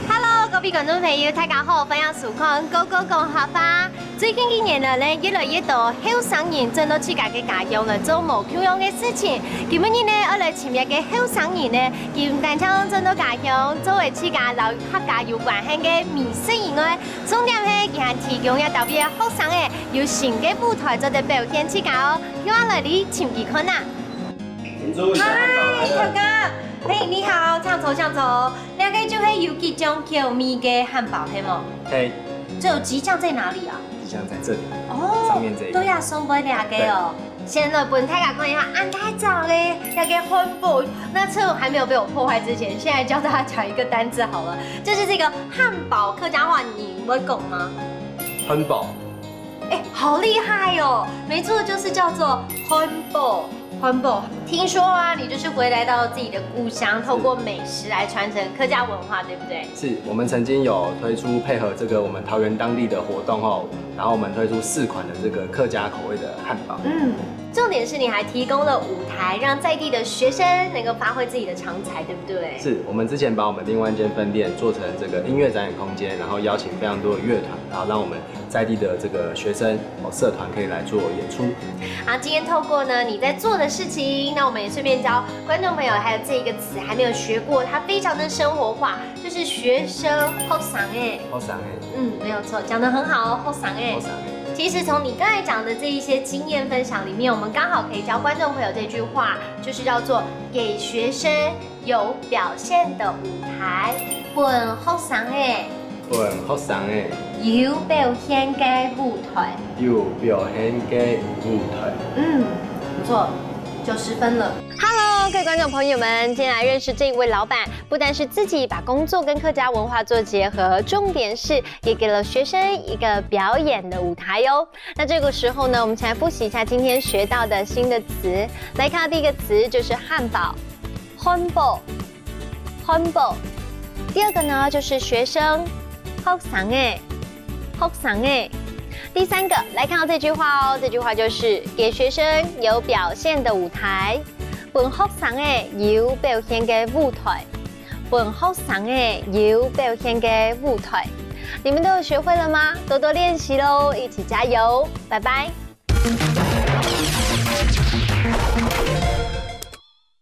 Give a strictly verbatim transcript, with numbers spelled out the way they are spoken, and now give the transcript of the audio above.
Hello，各位觀眾朋友，大家好，歡迎收看《Go Go 講客話》。最近幾年來呢，越來越多後生人轉到自家个家鄉來做無共樣个事情。今晡日呢，愛來尋一個後生人呢，佢毋單淨轉到家鄉，做為自家摎客家有關係个美食以外，重點係佢還提供一兜个學生仔有新个舞台做得表現自家哦。今下來哩尋佢看啊！嗨，頭家，嘿，你好，請坐，請坐。 這個就係有幾種口味个漢堡，係無？嘿。這有雞醬在哪裡啊？雞醬在這裡，哦，上面這一個。對啊，上背這個哦。先來分大家看一下，恁大隻个那個漢堡，那趁我還沒有被我破壞之前，現在教大家講一個單字好了，就是這個漢堡，客家話你會講嗎？漢堡。 哎，好厲害哦！沒錯，就是叫做漢堡，漢堡。聽說啊，你就是回來到自己的故鄉，透過美食來傳承客家文化，對不對？是，我們曾經有推出配合這個我們桃園當地的活動吼，然後我們推出四款的這個客家口味的漢堡。嗯，重點是你還提供了舞台，讓在地的學生能夠發揮自己的長才，對不對？是，我們之前把我們另外一間分店做成這個音樂展演空間，然後邀請非常多的樂團，然後讓我們在地的這個學生哦社團可以來做演出。好，今天透過呢你在做的事情，那我們也順便教觀眾朋友還有這一個詞還沒有學過，它非常的生活化，就是學生，學生仔。學生仔。嗯，沒有錯，講得很好哦，學生仔。學生仔。其實從你剛才講的這一些經驗分享裡面，我們剛好可以教觀眾朋友這句話，就是叫做給學生 有表現的舞台，分學生仔。分學生仔。有表現个舞台。有表現个舞台。嗯，不錯，九十分了。Hello，各位觀眾朋友們，今天來認識這一位老闆，不單是自己把工作跟客家文化做結合，重點是也給了學生一個表演的舞台哦。那這個時候呢，我們先來複習一下今天學到的新的詞。來看到第一個詞就是漢堡， 漢堡，漢堡。第二個呢，就是學生，學生仔，學生仔。第三個，來看到這句話哦，這句話就是給學生有表現的舞台，分學生仔有表現个舞台，分學生仔有表現个舞台。你們都有學會了嗎？多多練習嘍，一起加油！拜拜。